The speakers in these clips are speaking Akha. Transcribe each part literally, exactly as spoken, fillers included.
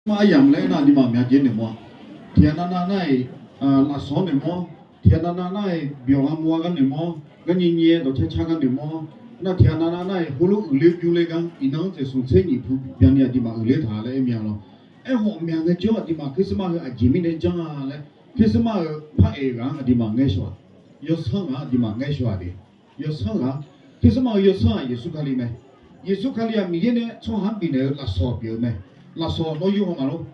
Aqduimaf aryamq laer aernar, aqduimaf myavjeq noeqmawr-a. Tiqghaq navnav nar-iq, lafsawq-anr noeqmawr. Tiqghaq navnav nar-iq, byawq gha mawr-a gar noeqmawr. Garnyi nyi-aer dawqcar car gar noeqmawr. Nar tiqghaq navnav nar-iq, heulof uiqler bymr ler gar iqnan-anr dzaeqsmq tser nyiq pu byanni aqduimaf uiqler taq laer aer mya lawr. Aerkhawf myaq ngaejawr aqduimaf Christmas heu aqjeq mirnae janr-a laer, Christmas-euq par aeq ghaq-anr aqduimaf ngaer shaw-aq, yawsanr ghaq-anr aqduimaf ngaer shaw-aq de. Yawsanr ghaq-anr, Christmas-euq yawsanr-aq Yeqsur Kali mae. Yeqsur Kali-aq Miqyaer nae tsawrhaq-anr bifnaeq-eu lafsawq pyeuf-eu mae. Lafsawq nawr yur haw ma lor.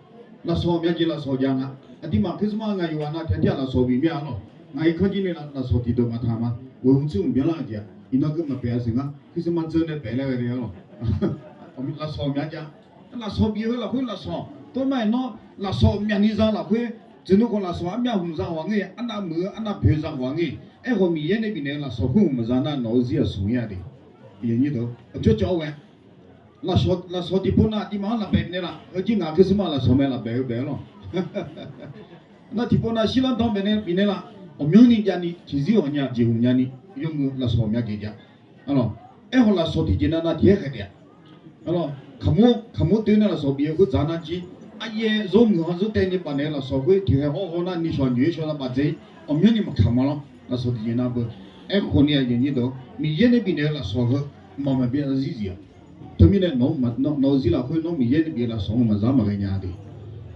Lafsawq myavjeq lafsawq jav nga. Aqduimaf Christmas ngaq yawqghaq nav taeq tir-aq lafsawq bif mir-a lawr. Ngaq-ir kanr jir ni lafsawq tiqdeuq maqtaq ma. Ghoeq hmq tser hmq byanlar-eu jeq-aq iqnan keuv maqpyeuf-a siq ngar. Christmas dzeur nae paef laer ghae le-a lawr. Lafsawq myavjav. Lafsawq bif-eu lafkhoer lafsawq tov ma-iq nawr lafsawq myavni za lafkhoer, tsuif nui khawf lafsawq armyav hmq za ghaq ngir, arnav muiq-eu arnav poeq za ghaq ngir. Aerkhawf Miqyaer nae bifnaeq-eu lafsawq khoer hmq maqza nar nawq-eu zir aqsur ngir-a de. Aqcawq cawq-awr ghae, lafsawq tiqpov nav aqduimaf-anr lafbaeq bifnaeq laf. Heuzir ngaq Christmas lafsawq mae lafbaeq-eu bae-a lawr. Nar tiqpov nav shirlar dan baenae bifnaeq laf. Ghawqmyanrni javni tiqzir ghawqnya jeqhmq nyani yawmuiq lafsawq myavjeq jav. Aerkhawf lafsawq tiqjeq navnav tiq-aer khaeq taef-a. Kaqmur kaqmur doer nae lafsawq bif-eu khoer dzaq nar jir, aryaer zawr muiq-anr zawr taev ni bafnaeq-eu lafsawq khoer tiqkhaeq hawr haw nar nishawq nyoeq-aer shaw nar bafdzae-ir ghawqmyanrni maqkaq ma lawr. Lafsawq tiqjeq nav beu. Aerkhawf ni aqyuif aqnyir deuq, Miqyaer nae bifnaeq-eu lafsawq heu mqmaq maqbyav zarzir zif-aq. Teumirnae nawq-eu zir lafkhoer nawr Miqyaer nae bif-eu lafsawq-anr maqza maqghae nya de.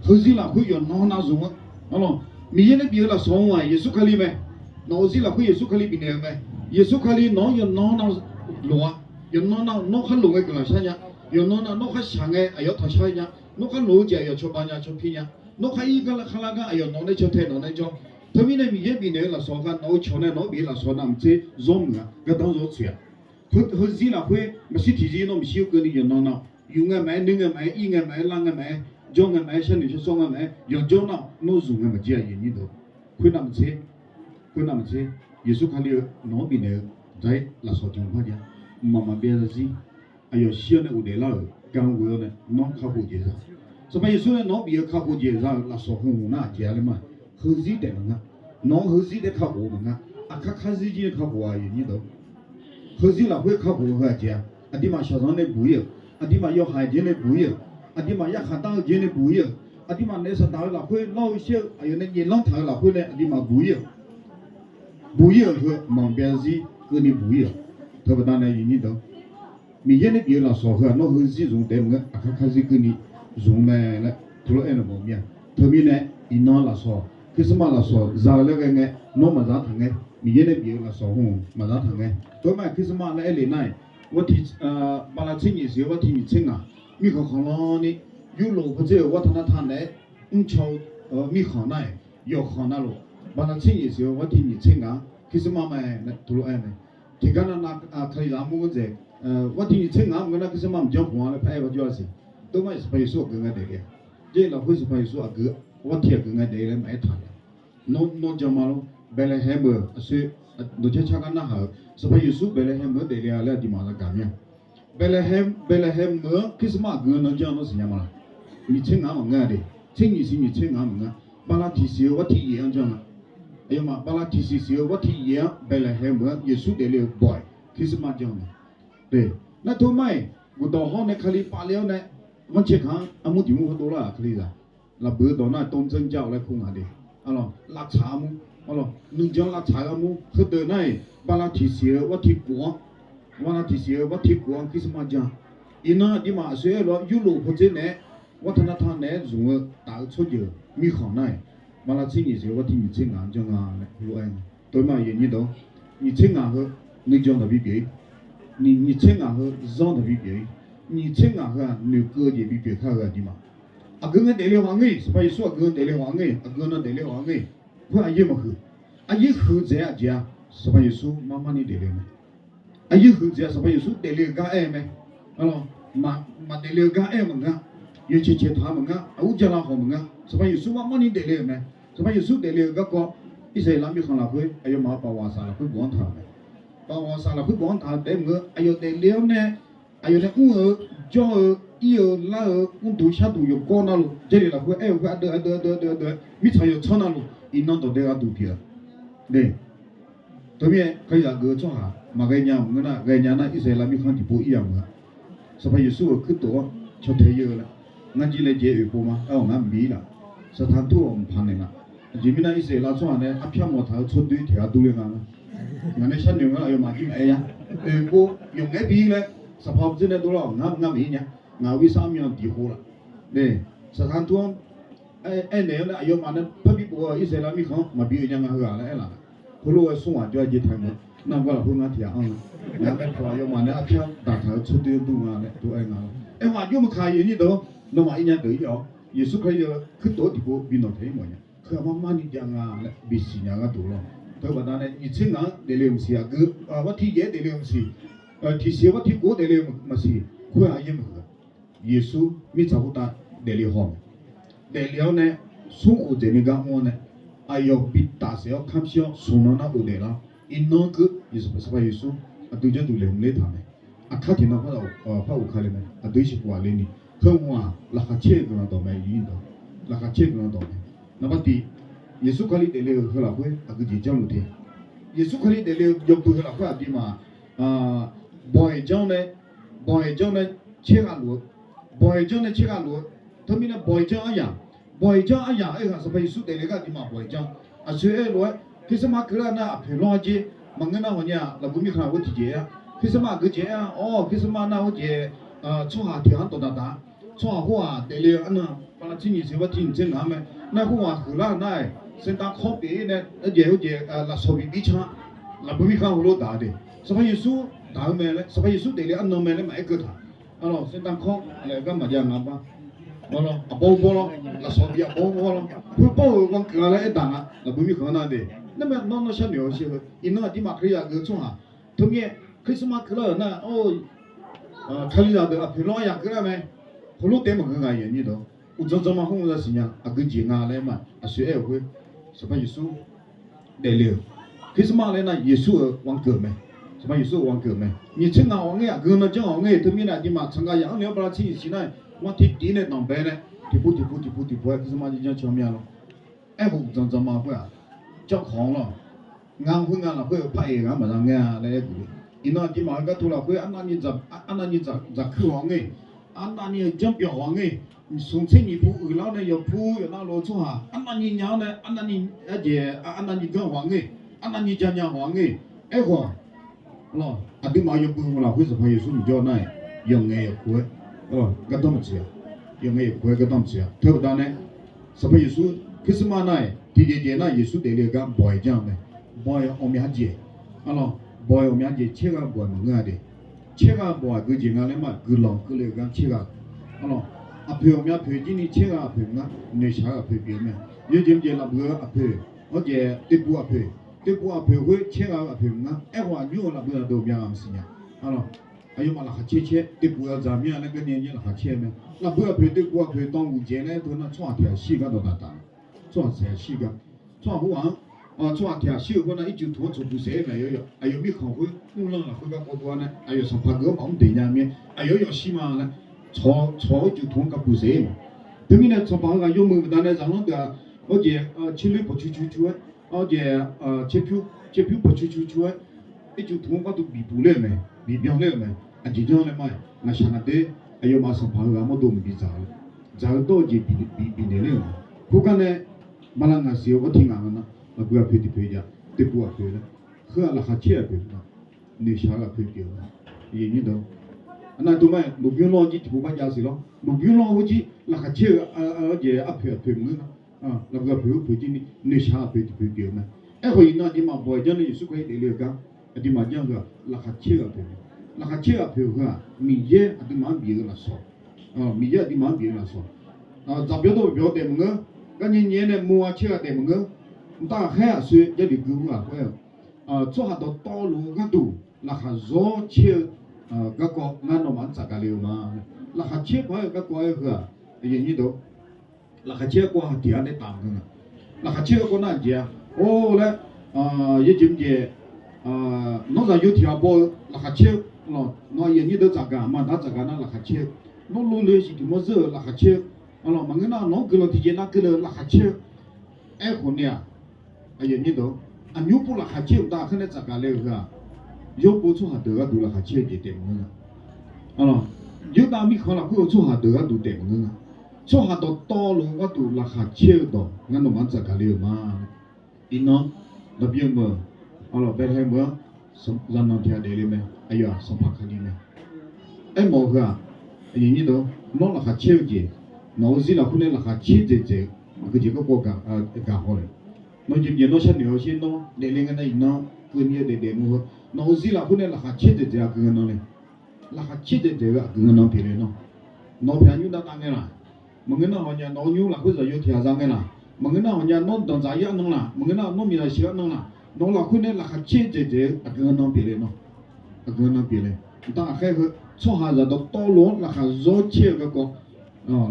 Heuzir lafkhoer yawqnan nav zmq-eu, a lawq, Miqyaer nae bif-eu lafsawq-anr-aq Yeqsur Kali mae. Nawq-eu zir lafkhoer Yeqsur Kali bifnaeq-eu mae. Yeqsur Kali nawq-anr yawqnan nav loq-a. Yawqnan nav nawr khar loq ngae guiqlanq shar nya. Yawqnan nav nawr khar shaq ngae aqyawf taq shar nya. Nawr khar loq-eu jeq aqyawf cawba nya cawpir nya. Nawr khar ir gar lar khar lar gar aqyawf nawq nae caw tae nawq nae jawr. Teumirnae Miqyaer bifnaeq-eu lafsawq gar nawq-eu cawq nae nawq-anr bif-eu lafsawq navmaqtser zawr muiq-a gardanr zawr tsoeq-a. Heuzir lafkhoer maqshir tiqzir nawr maqshir-eu keuvni yawqnan nav yuf ngae maqaer, nuir ngae maqaer, ir ngae maqaer, lar ngae maqaer, jawr ngae maqaer, sharnoeq shar sawr ngae maqaer, yawqjawr nav nawr zmq ngae maqjir-a aqyuif aqnyir deuq. Khoer navmaqtser, khoer navmaqtser, Yeqsur Kali-eu nawq-anr bifnaeq-eu dzair lafsawq tiq hmq par jav. Mqmaq maqbyav zarzir. Aqyawf shir-awr nae ghofdaef lar-euq gar ghoe-awr nae nawr kakhof jeq za. Sanqpaq Yeqsur nae nawq-anr bif-eu kakhof jeq za-euq lafsawq heu hmq nar aqjeq-a laer ma. Heuzir taef maqngeur. Nawq-anr heuzir taef kakhof-eu maqngeur. Aqkar kar zir jir nae kakhof-a aqyuif aqnyir deuq. Heuzir lafkhoer kakhof-eu heu aqjeq-a. Aqduimaf shaqzanq nae buq-ir-euq, aqduimaf yawhaiq jeq nae buq-ir-euq, aqduimaf yarkhaq dar-eu jeq nae buq-ir-euq, aqduimaf naef saqdaq-eu lafkhoer lawr-eu shaer-eu aqyawf nae nyaeflanr taq-eu lafkhoer nae aqduimaf buq-ir-euq, buq-ir-euq heu maqbyav zarzir keuvni buq-ir-euq. Teubaqda nae aqyuif aqnyir deuq, Miqyaer nae bif-eu lafsawq heu-aq nawr heuzir zmq taef maqngeur, aqkar kar zir keuvni zmq mae laer teulof-aer nae mawf mir-a. Teumirnae iqnan lafsawq Christmas lafsawq za-eu laer ghae ngae nawr maqza taq ngae, Miqyaer nae bif-eu lafsawq hmq maqza taq ngae. Teumar-aq Christmas laer aer le nar-aq, bala tser nyiq siq-eu war tiq nyiq tser ngaq, mirkhanq khanqlanr ni, Yurlof pawdzer-euq war tanavtav naeq-aer mrcaw-eu mirkhanq nar-aq, yawqkhanq navluf, bala tser nyiq siq-eu war tiq nyiq tser ngaq-anr Christmas mae laer teulof-aer mae. Tiqgar navnav kalizaq armur ghanrdzaq, war tiq nyiq tser ngaq-anr maqngeur nar Christmas maqjanr khmq-a laer paraer-eu jawr-a siq. Teumar-aq Sanqpaq Yeqsur aqgeu ngae daefle-a. Jarlif lafkhoer Sanqpaq Yeqsur aqgeu, war tiq aqgeu ngae daefle laer maqaer taq-a. Nawr, nawr jan ma lor. Baeqlaeqhaeq meuq aqsoer, dawqcar car gar narhaq-euq Sanqpaq Yeqsur Baeqlaeqhaeq meuq-anr daefle-a laer aqduimaf zagaq mir-a. Baeqlaeqhaeq, Baeqlaeqhaeq meuq-anr Christmas aqgeu-anr nan janr nawr siqnya ma laq? Nyiq tser ngaq-anr maqngeur-a de. Tser nyiq siq nyiq tser ngaq-anr maqngeur. Bala tiq siq-eu war tiq yaef-anr janr-a. Aqyawfmaf bala tiq siq siq-eu war tiq yaef-anr Baeqlaeqhaeq meuq-anr Yeqsur daefle-euq bawq-iq Christmas janr mae. Nar teumar-iq guqdawq hawr nae Kali pavle-awr nae ghanrcae kaq-anr armur tiq mur hawdov lar-aq Kalizaq. Lafbuiq-eu dawq nar-aq tov dzanr jar-awq laer kur ngaq de. Lavtsaq armur, nuijan lavtsaq-eu armur heudeuq nar-iq bala tiq siq-eu war tiq kof-anr, bala tiq siq-eu war tiq kof-anr Christmas janr. Iqnan aqduimaf aqsoer aer lof-aer Yurlof pawdzer naeq-aer war tanavtav naeq-aer zmq-eu taf-eu tsawrjeuq mirkhanq nar-iq, bala tser nyiq siq-eu war tiq nyiq tser ngaq-anr janr nga laer lof-aer nga. Teumar-iq nyiq tser ngaq heu nuijan taqbi pyeuf-ir. Nyiq tser ngaq heu zanr taqbi pyeuf-ir. Nyiq tser ngaq heu-aq noeqkeuv-eu jeq bipyeuf kar-eu aqduimaf. Aqgeu ngae daefle-awq ngeur-iq, Sanqpaq Yeqsur aqgeu-anr daefle-awq ngeur-iq, aqgeu nan daefle-awq ngeur-iq, khoer aqyaer maqhuiq. Aqyaer huiqdzaeq-a aqjeq-a, Sanqpaq Yeqsur marmar ni daefle-eu mae. Aqyaer huiqdzaeq-a Sanqpaq Yeqsur daefle-eu gar aer-eu mae. Maqdaefle-eu gar aer-eu maqngeur. Yawqceq ceq taq-eu maqngeur. Aqur jala hawq maqngeur. Sanqpaq Yeqsur marmar ni daefle-euq mae. Sanqpaq Yeqsur daefle-eu garkawv Irsaqleqlav mirkhanq lafkhoer aqyawfmaf-euq paqghawq aqsaf lafkhoer bofanr taq-euq mae. Paqghawq aqsaf lafkhoer bofanr taq-eu taef-aer maqngeur, aqyawf daefle-awr nae aqyawf nae mr-eu, jawr-eu, ir-eu, lar-eu, mrduq sharduq yawqgawr navluf Jarlif lafkhoer aer-eu khoer ardeuv ardeuv ardeuv ardeuv ardeuv-aer mirtsaq yawqtsanr navluf iqnan dawqdae gharduq pyeuf-eu de. Teumirnae Kalizaq geuf-eu tsawrhaq maqghae nya maqngeur nar, ghae nya nar Irsaqleqlav mirkhanq tiqpov ir yamq-eu-a. Sanqpaq Yeqsur-euq kuirtof-anr caw tae ir-eu laer Ngar jir laejae oeqpov ma, aer-awq ngar mqbif-ir laf. Saqtanq tur-awq mqpaq naeq nga. Aqjeq mirnae Irsaqleqlav tsawrhaq nae arpyar mawf taq-eu tsawrdoer tiq ghaq dur le nga. Ngaq nae sharnoeq nga, aqyawfmaf jir maqaer ya. Oeqpov yawqngaeq-aer bi laer, Sanqpaq Miqyaer nae dovlar-awq, ngar ngar maqir nya. Ngaq-euq irsar armyan diq khov laf. Saqtanq tur-anr aernaeq-awr nae aqyawfmaf nae parbi bof-eu Irsaqleqlav mirkhanq-anr maqbi oe nya nga heu-aq laer aerlaf. Heulof-aer smr ghaq jawr-aer jeq taq-eu mae. Nargawr lafkhoer ngar tiq ghaq anr nga. Ngaq-anr bae taq-euq aqyawfmaf nae arpyar daq taq-eu tsawrdoer dur nga laer tov-aer nga. Aerkhawf aqjox maqkaq aqyuif aqnyir deuq-anr, nawmaf ir nya deuq ir-awr, Yeqsur Kali-euq kuirtof-anr tiqpov bi nawq taeq-ir mawf nya. Heu-aq marmar ni jav nga laer bisiq nya gharduq lawr. Teubaqda nae nyiq tser ngaq-anr daefle-eu maqsiq, aqgeu aqbawr tiqyaer-aer daefle-eu maqsiq, tiqsiq-eu bawr tiqkov-anr daefle-eu maqsiq, khoer-aq yaer maqhuiq-a. Yeqsur mirtsaq khoertav daefle haw mae. Daefle-awr nae smrkhof dzaeqni gar mr-awr nae, aqyawf bi tafsaef-awr kamr shir-awr smq nan nar ghofdaef lar-awr, iqnan keuv Sanqpaq Yeqsur aqdui janrduq laeqhmq ler taq mae. Aqkar tiqnan par ghofka le mae. Aqdui irshaq khof-aq le ni, heu hmq-aq laqkhaq caer-eu guiqlanq dawq mae. Laqkhaq caer-eu guiqlanq dawq mae. Naqbar tiq, Yeqsur Kali daefle-eu heu lafkhoer aqgeu jeq janrluf te. Yeqsur Kali daefle-eu yawbui heu lafkhoer aqduimaf bawq-iq janr nae, bawq-iq janr nae caergha luf-eu, bawq-iq janr nae caergha luf-eu, teumirnae bawq-iq janr aryaq, bawq-iq janr aryaq aer-eu-aq Sanqpaq Yeqsur daefle gar aqduimaf bawq-iq janr. Aqsur aer-eu lof-aer, Christmas keuvlar nar aqpoeq lawr-a jer, maqngeur nar hawq nya-aq lafbu mirkhanq-aq ghoer tiqjeq aer-a. Christmas aqgeu jeq aer-a, awr Christmas nar hawr jeq tsawrhaq tiq ghaq-anr dawqdaq daq-a. Tsawrhaq khoerghaq daefle-eu arnan, bala tser nyiq tser bar tser nyiq tser ngaq-anr mae. Nar khoerghaq huiqlar-euq nar-aq, Saqtanq kawr pyeuf-ir nae arjaeq khoerjaeq lafsawq bif bir can, lafbu mirkhanq heulof daq-a de. Sanqpaq Yeqsur daq-eu mae laer, Sanqpaq Yeqsur daefle arnan mae laer maqaer keuv taq. Arlawq, Saqtanq kawr laer gar maqjav nga bar. Aqbawr bawr lawr, laqsawq bif aqbawr bawr lawr, khoer bawr-euq ghanr keuvlar laer aerdaq nga, lafbu mirkhanq-anr nar de. Nar mae, nawr nawr sharnoeq-eu shir-eu, iqnan aqduimaf Kalizaq geuf-eu tsawrhaq, teumirnae Christmas keuvlar-euq nar-aq, Kalizaq deuq aqpoeq lawr aryaq keuvlar mae. Heulof taef maqngeur nga, aqyuif aqnyir deuq. Uqdzan dzanma khoer-eu zaqsiq nya aqgeu jeq nga laer ma. Aqsur aer-euq khoer, Sanqpaq Yeqsur daefle-euq Christmas laer nar Yeqsur-euq ghanr keuv mae. Sanqpaq Yeqsur-euq ghanr keuv mae. Nyiq tser ngaq ghawq ngae, aqgeu nan janr ghawq ngae, teumirnae aqduimaf tsaq nga yaq-anr nae-awr bala tser nyiq siq nar-aq, mar tir tiv nae danqbae nae tiqpov tiqpov tiqpov tiqpov-aer Christmas janr janr caw mya lawr. Aerkhof uqdzan dzanma khoer-aq, janrkawq-anr lawr. Ngar khoer nga lafkhoer-eu par-aeq ghaq-anr maqza ngaer-a laer aer-eu. Iqnan aqduimaf-eu gartov lafkhoer arnavni dzaq kuir ghawq ngae, arnavni-eu janrbyawq ghawq ngae, smq tser nyiq pu uiqlar-awr nae yawqpu yawqnav lof-eu tsawrhaq arnavni nya-awr nae arnavni arjeq arnavni ganr ghawq ngae, arnavni janya ghawq ngae, aerkhawf lawr, aqduimaf-eu yawbui lafkhoer Sanqpaq Yeqsur mqjawr nar-aq, yawqngae yawqpu-aer gardanr maqtsoeq-a. Yawqngae yawqpu-aer gardanr maqtsoeq-a. Teubaqda nae, Sanqpaq Yeqsur Christmas nar-aq, tiqjeq jeq nar Yeqsur daefle-eu gar bawq-iq janr-eu mae. Bawq-iq ghawqmya jeq, arlawr, bawq-iq ghawqmya jeq caergha bawq-iq maqngeur-a de. Caergha bawq-aq geujeq nga laer ma, guiqlanq keuvle-eu gar caergha. Arlawr, aqpoeq ghawqmya poeq jir ni caergha aqpoeq maqngar, noeqshaq-eu aqpoeq pyeuf-eu mae. Yawjeq mqjeq lafbui-eu aqpoeq, awrjaev tevpuv aqpoeq, tevpuv aqpoeq khoer caergha-eu aqpoeq maqngar. Aerkhawf aqnymr-euq lafbui lafdov mya ghaq maqsiq nya. Arlawr, aqyawfmaf laqkhaq caer caer tevpuv-eu dzaq mir-a laer garnya nyaer laqkhaq caer-eu mae. Lafbui aqpoeq tevpuv aqpoeq dawq uqjaeq laer teunar tsawrhaq tiq ghaq shir gar dawqdaq taq. Tsawrhaq tiq ghaq shir gar, tsawrhaq khoerghaq-anr, tsawrhaq tiq ghaq shir-euq khoernar ircuf tuq-anr tsawqpuq saef-ir mae. Aqyawf mirkhanq khoer mrlan lafkhoer garkawv dov-a nae aqyawf sanqpaq geuf-anr maqmr daeq nya mir, aqyawf-anr yawf shir ma laer, tsawq-eu ircuf tuq-anr garpuq saef-ir mae. Teumirnae sanqpaq heughaq yawmuiq baqdanae zaqlanr deuq-aq, awrjaev tserloer pawqcu cu cu-aer, awrjaev tserpyur pawqcu cu cu-aer, ircuf tuq-anr gharduq bibuq ler-euq mae, bibyan ler-euq mae. Aqjeq janr laer ma-aq, ngaqshaq ngaqdoer aqyawfmaf sanqpaq heughaq mawrdo maqbi dzaq-eu, dzaq-eu dawr-eu jeq bifnaeq ler-euq mae. Khoergar nae, bala ngaq siq-eu gharti ngaq nga nar, lafbui aqpoeq tiqpoeq jav, tevpuv aqpoeq laer, heu-aq laqkhaq caer aqpoeq, noeqshaq-eu aqpoeq pyeuf-eu mae. Aqnav dov ma-aq, lmqbymr lawr-eu jir tiqpov bar jav siq lawr. Lmqbymr lawr khoerjir laqkhaq caer-eu jeq arpoeq aqpoeq maqngeur nar, lafbui aqpoeq khoerpoeq jir ni noeqshaq-eu aqpoeq tiqpoeq pyeuf-eu mae. Aerkhawf iqnan aqduimaf bawq-iq janr nae Yeqsur Kali daefle-eu gar, aqduimaf janr heu-aq laqkhaq caer-eu aqpoeq mae. Laqkhaq caer-eu aqpoeq heu-aq Miqyaer aqduimaf-anr bif-eu lafsawq. Miqyaer aqduimaf-anr bif-eu lafsawq. Dzaqbyawr dawr byawq daef maqngeur, garnyae nyae nae mur-a caergha daef maqngeur, mqtav ghaqkhaer aqsoe Jarlif gui ur-aq khoer-eu, tsawrhaq dawqtawvluf-eu gharduq laqkhaq zawr caer-eu garkawv ngar nawmaf-anr tsafgaq le-eu ma. Laqkhaq caer paq-aer-eu garkawv-aer heu-aq, laqkhaq caer garkawv haq tiq ghaq nae taf maqngeur nga. Laqkhaq caer garkawv nar jeq-a, or laer, yaerjeq mrjeq, nawr zaqyo tiq ghaq baw-eu laqkhaq caer-eu, nawr aqyuif aqnyir deuq tsafgaq maqdar tsafgaq nar laqkhaq caer-eu, nawr lov le siq tiq mawr zeur-euq laqkhaq caer-eu, maqngeur nar nawq-anr guiqlanq tiqjeq nav keuvle-eu laqkhaq caer-eu. Aerkhawf ni-aq, aqyuif aqnyir deuq, aqnymr pov laqkhaq caer-eu mqtav khaer nae tsafgaq le-eu heu-aq, yawrpov tsawrhaq deuq gharduq laqkhaq caer-eu jeq taef maqngeur nga. Yurdav mirkhanq lafkhoer-eu tsawrhaq deuq gharduq taef maqngeur nga. Tsawrhaq dawqtawvluf-eu gharduq laqkhaq caer-eu dawq ngar nawmaf-anr tsaqgaq le-euq ma. Iqnan, daqbir-eu meuq, arlawq, Bethlehem-anr zaqnanq tiq ghaq daefle mae. Aqyawf-aq Sanqpaq Kali mae. Aermawf-eu heu-aq, nawr laqkhaq caer-eu jeq, nawq-eu zir lafkhoer nae laqkhaq caer dzaeqdzaeq-eu aqgeujeq garkawv gaq haw le. Nawr jeq nawr sharnoeq-awr sher, nawr daefle ngae nar iqnan keuvni-eu daefdaef nmr heu, nawq-eu zir lafkhoer nae laqkhaq caer dzaeqdzaeq aqgeu nan le. Laqkhaq caer dzaeqdzaeq-eu aqgeu nan pyeufle nawr. Nawq pyaeq nymr dav dav ngae laq? Maqngeur nar hawq nya nawq-eu nymr lafkhoer zaqyo tiq ghaq za ngae laq? Maqngeur nar hawq nya nawr danqdzaq-ir arnan laq? Maqngeur nar nawr miqzaq sheuq arnan laq? Nawq-eu lafkhoer nae laqkhaq caer dzaeqdzaeq-eu aqgeu nan pyeufle nawr. Aqgeu nan pyeufle. Mqtav ghaqkhaer heu, tsawrhaqzaq dawqtawvluf-anr laqkhaq zawr caer-eu garkawv,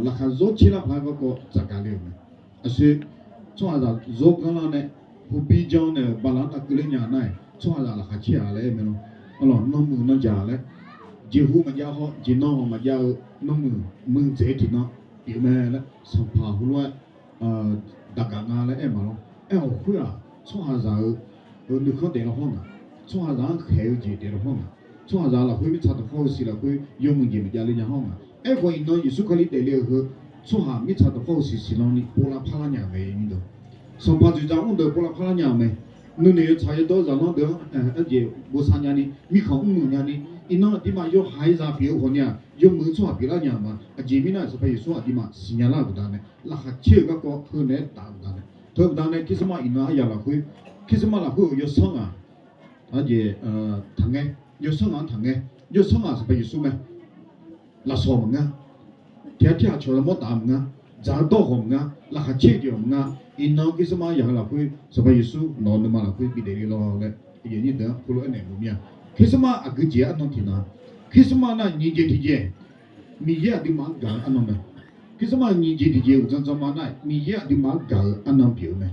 laqkhaq zawr caer lar paq-aer garkawv tsaqgaq le-euq mae. Aqshoe, tsawrhaqzaq zawr ganr lar nae, hubi jan naeq-euq bala-anr tavkeuv ler nya nar-aq, tsawrhaqzaq laqkhaq caer-aq laer aer mae lawr. Arlawq, nanmuiq nanjaq laer, jeqhu maqjav haw, jeqnan hawq maqjav-eu nanmuiq muiqdzaeq-eu tiqnan pyeuf mae laer Sanqpaq heulof-aer daqgaq nga laer aer ma lawr. Aerkhawf khoer-aq, tsawrhaqzaq-eu nuikhanr daef lawr hawr ngaq, tsawrhaqzaq-anr khaeq-eu jeq daef lawr hawr ngaq, tsawrhaqzaq lafkhoer mirtsaq dawqkhawr-eu siq lafkhoer yawmuiq jeq maqjav le nya hawr ngaq. Aerkhawf iqnan Yeqsur Kali daefle-euq heu, tsawrhaq mirtsaq dawqkhawr-eu siq siqlanr ni povlav parlar nya-euq mae. Aqnyir dawq, Sanqpaq dzoeqdzaq mr deuq povlav parlar nya-euq mae. Nuinoeq yawtsaq yawdawr zaqlanr deuq-anr arjeq bosav nyani, mirkhanq mrmuiq nyani, iqnan aqduimaf yawhaiq zaq pyeuf-eu khawf ni-aq, yawmuiq-eu tsawrhaq pyeuflar nya-euq ma. Aqjeq mirnae Sanqpaq Yeqsur aqduimaf siqnya lar-euq baqdanae, laqkhaq caer-eu garkawv heu naeq-aer taf-eu baqdanae, teu baqdanae Christmas iqnan aryaq lafkhoer, Christmas lafkhoer-euq yawsanr ngaq, arjeq taqngaer, yawsanr ngaq-anr taqngaer. Yawsanr ngaq Sanqpaq Yeqsur mae. Lafsawq maqngeur. Tiq ghaq tirghaq cawq yamawr taf maqngeur. Dzaq-eu dawr khawf maqngeur. Laqkhaq caer-eu jeq-awq maqngeur. Iqnan Christmas yaq-eu lafkhoer Sanqpaq Yeqsur nawq-eu nuima lafkhoer bidaef le lawr laer, aqyuif aqnyir deuq-anr heulof-aer naeq mawf mir-a. Christmas aqgeujeq arnan tiqnan, Christmas nar nyiq jeq tiqjeq, Miqyaer aqduimaf-anr gaq-eu arnan mae. Christmas nyiq jeq tiqjeq uqdzan dzan ma nar, Miqyaer aqduimaf-anr gaq-eu arnan pyeuf-eu mae.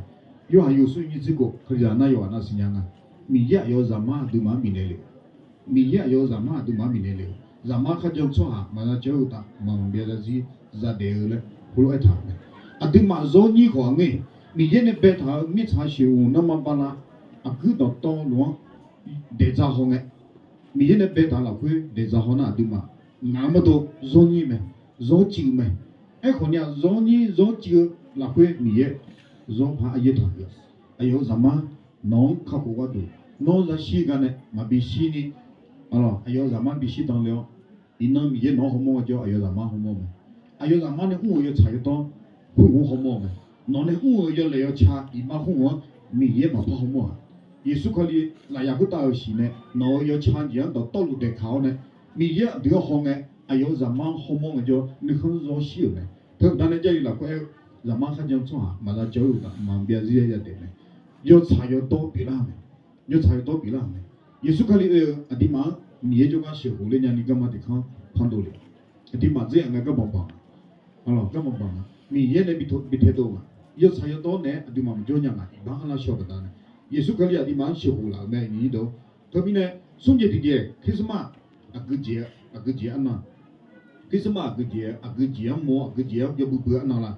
Yorhaq yawhuiq smr nyiq tser khof, Kalizaq nar yawhaq nav siqnya nga. Miqyaer aqyawf-euq Zaqmar aqduimaf-anr bifnaeq le. Miqyaer aqyawf-euq Zaqmar aqduimaf-anr bifnaeq le-euq, Zaqmar kharjan-eu tsawrhaq maqza cawv-eu uqtaf maqbyav zarzir zadeq-eu laer heulof-aer aertaq-euq mae. Aqduimaf zawr nyir khawf-aq ngeur-iq, Miqyaer nae baetaq-euq mirtsaq sheuqghof nanrma bala aqguir dawqtawvluf-anr daeqdza haw ngae, Miqyaer nae baetaq-eu lafkhoer daeqdza haw nar aqduimaf ngaq-anr mawrdo zawr nyir mae, zawr civ-eu mae. Aerkhawf ni-aq zawr nyir zawr civ-eu lafkhoer Miqyaer zawr par aryaer taq-euq, aqyawf-euq Zaqmar nawq-anr kakhof gharduq, nawr zaqshir gar nae maqbi shir ni, aqyawf-euq Zaqmar bishir dan le-awr, iqnan Miqyaer nawq-anr hawmawr-eu jawr aqyawf Zaqmar hawmawr-eu mae. Aqyawf Zaqmar nae mr-euq yawtsaq yawdawr khoer-anr hawmawr-eu mae. Nawq nae mr-euq yawlaeq yawca iqbax khoer-anr Miqyaer maqpar hawmawr-aq, Yeqsur Kali lafyaq khoertav-euq siq nae nawq-euq yawca jeq-anr dawqtawvluf daeqkaq-awr nae, Miqyaer aqdui-anr haw ngae, aqyawf-euq Zaqmar-anr hawmawr ngaejawr nuikhanr zawr shir-euq mae. Teu baqdanae Jarlif lafkhoer aer-eu, Zaqmar kharjan-eu tsawrhaq maqza cawv-eu uqtaf maqbyav zarzir yadaef mae. Yawtsaq yawdawr pyeuflar-eu mae. Yawtsaq yawdawr pyeuflar-euq mae. Yeqsur Kali oe-eu aqduimaf-anr Miqyaer jawrgar sheuqghof ler nyani garma tiq kanr pandov le. Aqduimaf dzer-aq ngae garbanq banq, garbanq banq-a, Miqyaer nae bi taedov-eu nga. Yawtsaq yawdawr naeq-aer aqduimaf maqjawr nya nga, iqbax arlar shaw baqdanae, Yeqsur Kali aqduimaf-anr sheuqghof laf-euq mae. Teumirnae, smr jeq tiqjeq Christmas aqgeujeq, aqgeujeq arnan, Christmas aqgeujeq, aqgeujeq-anr mawr-awr aqgeujeq-anr yawbui bui-eu arnan la?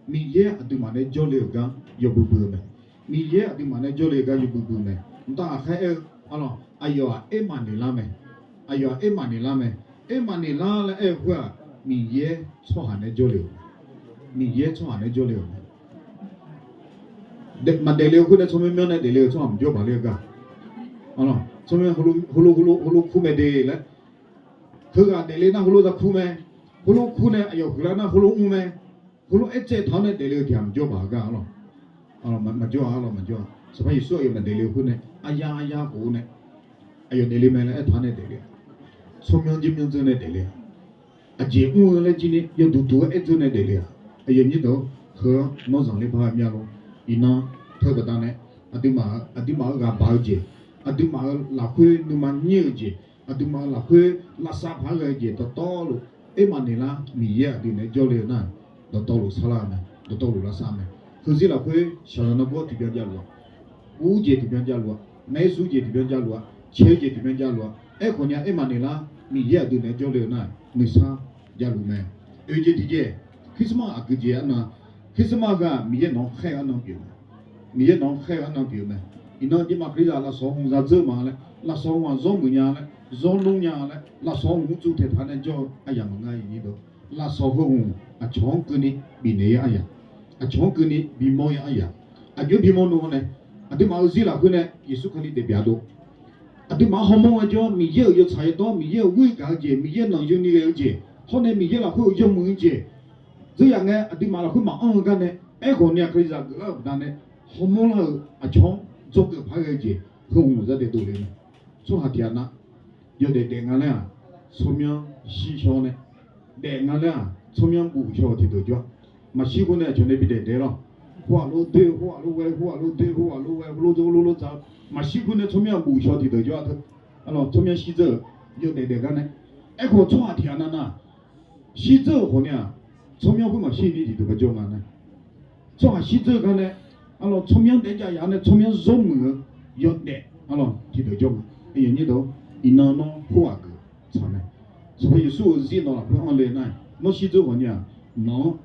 Miqyaer aqduimaf nae jawrle-euq gar yawbui bui-eu mae. Miqyaer aqduimaf nae jawrle-eu gar yawbui bui-eu mae. Mqtav ghaqkhaer aer-eu, arlawq, aqyawf-aq Ermaqneqlar mae. Aqyawf-aq Ermaqneqlar mae. Ermaqneqlar laer aer-eu khoer-aq, Miqyaer tsawrhaq nae jawrle-euq, Miqyaer tsawrhaq nae jawrle-euq mae. Maqdaef le-eu khoer nae tsawrmyanr myanr nae daefle-eu tsawrhaq maqjawr baq ler-eu gar. Tsawrmyanr heulof heulof heulof kur mae de laer, heughaq daefle nar heulof za kur mae. Heulof kur nae aqyawf huiqlar nar heulof mr mae. Heulof aertsaev taq-awr nae daefle-eu tiq ghaq maqjawr baq-eu gar lawq. Maqjawr-a lawq, maqjawr-a. Sanqpaq Yeqsur aqyawf maqdaef le-eu khoer nae, aryar aryar khof-eu nae, aqyawf daefle mae laer aertaq-awr nae daefle-a. Tsawrmyanr jir myanr dzeur nae daefle-a. Aqjeq mr-eu laer jir ni yawduq duq-aer aer dzeur nae daefle-a. Aqyawf nyir dawq-eu heu-anr nawr zanqler par-eu mya lor. Iqnan teu baqdanae, aqduimaf-eu ghaq baq-eu jeq, aqduimaf-euq lafkhoer nuima nyir-euq jeq, aqduimaf-euq lafkhoer lavsav paq-aer ghae-eu jeq dawqtawvluf, Ermaqneqlar Miqyaer aqdui naeq-aer jawrle-eu nar, dawqtawvluf sarlar-eu mae, dawqtawvluf lavsav mae. Heuzir lafkhoer shaqzanq nanrgawr tiqbyan javluf-a, ur jeq tiqbyan javluf-a, maersur jeq tiqbyan javluf-a, caer jeq tiqbyan javluf-a. Aerkhawf nya Ermaqneqlar Miqyaer aqdui naeq-aer jawrle-eu nar, nuisar javluf mae. Oeq jeq tiqjeq, Christmas aqgeujeq arnan, Christmas heu-aq Miqyaer nawq-anr khaer-eu arnan pyeuf-eu mae. Miqyaer nawq-anr khaer-eu arnan pyeuf-eu mae. Iqnan aqduimaf Kalizaq lafsawq hmq za dzeur ma laer, lafsawq hmq-aq zawr muiq nya laer, zawr nmr nya laer, lafsawq hmq mr tsuv taeqtaq nae jawr-eu aryamq maqngeur-a. Iqnyir dawq, lafsawq heu hmq aqcawq-anr keuvni bifnaeq-ir aryaq, aqcawq-anr keuvni bimawr-ir aryaq, aqjox-aer bimawr nmr-awr nae, aqduimaf-euq zir lafkhoer nae Yeqsur Kali daefbyaf dov. Aqduimaf-anr hawmawr-eu jawr, Miqyaer-euq yawtsaq yawdawr, Miqyaer-euq ghoer gaq-eu jeq, Miqyaer nanqyuni ghae-eu jeq, hawr nae Miqyaer lafkhoer-euq yawmuiq-eu jeq, dzeur yaf ngae aqduimaf lafkhoer maqanr-eu gar nae, aerkhawf ni-aq Kalizaq geuflar-euq baqdanae, hawmawr lar-euq aqcawq-anr dzawgeuf paq-aer ghae-eu jeq, heu hmq zar daef dovle mae. Tsawrhaq tiq ghaq nar, yawdaef daef nga laer-aq, tsawrmyanr shir shawr nae, daef nga laer-aq tsawrmyanr buf shaw-eu tiqdeuq jawr-a. Maqshir khoer nae aqcawq nae bidaef daef lawr. Khoerghaq lof doer, khoerghaq lof ghae, khoerghaq lof doer, khoerghaq lof ghae, khoerghaq lof dzawr, khoerghaq lof lof dzawr, maqshir khoer nae tsawrmyanr buf shaw tiqdeuq jawr-a teu. Arlawq, tsawrmyanr shirdzeur-euq yawdaef daef gar nae. Aerkhawf tsawrhaq tiq ghaq navnav shirdzeur-euq khawf ni-aq, tsawrmyanr khoer maqshir ni tiqdeuq gar jawr nga nae. Tsawrhaq shirdzeur gar nae, arlawq, tsawrmyanr daef jav yaf nae tsawrmyanr zawr muiq-eu yawdaef, arlawq, tiqdeuq jawr nga. Iqnan nawr khoerghaq geuf tsaq mae. Sanqpaq Yeqsur-euq zir nawq lafkhoer anr le nar, nawr shirdzeur khawf ni-aq, nawq-anr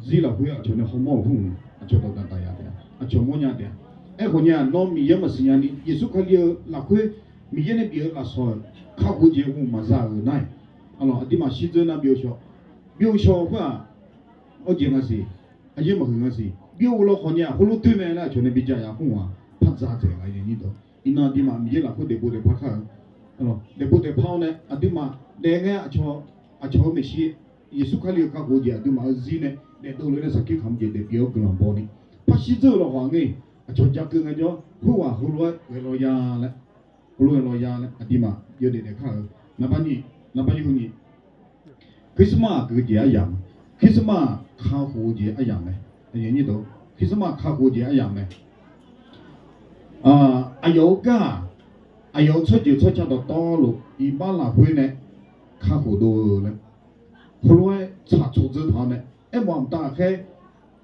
zir lafkhoer aqcawq nae hawmawr-euq khoer-euq aqcawq dawqdaq daqya taef-a, aqcawq mawrnya taef-a. Aerkhawf ni-aq nawr Miqyaer maqsiq nya ni Yeqsur Kali-eu lafkhoer Miqyaer nae bif-eu lafsawq-euq kakhof-eu jeq hmq maqza-euq nar-aq, arlawq, aqduimaf shirdzeur nar byov shaw, byov shaw khoer-aq, awr jeq nga siq, aqyaer maqhuiq nga siq, byov-eu lawkhawf ni-aq heulof doer mae laer aqcawq nae bijav yaf khoer-aq, par dzaq dzaeq nga. Iqnan aqduimaf Miqyaer lafkhoer daefpov daefpar kar-eu, daefpov daefpar-awr nae aqduimaf daef ngae aqcawq, aqcawq-euq maeqshi Yeqsur Kali-euq kakhof-eu jeq aqduimaf-euq zir nae daefdov lof-aer nae sarkir kamq jeq daefpyeuf-awr guiqlanq baw ni, par shirdzeur-eu lawkhawf ngeur-iq aqcawq ja keuv ngaejawr, khoerghaq heulof-aer ghae law ya laer, heulof-aer ghae law ya laer aqduimaf yawdaef daef kar-eu. Naqba nyiq, naqba yawhuiq nyiq, Christmas-aq geu jeq aryamq mae. Christmas-aq kakhof-eu jeq aryamq mae. Christmas-aq kakhof-eu jeq aryamq mae. Aqyawf-euq gar-aq, aqyawf-euq tsawrjeuq tsawrca dawqtawvluf iqbax lafkhoer nae kakhof dov-eu laer, heulof-aer tsaq tsawq dzeur taq-awr nae, aermawf mqtav ghaqkhaer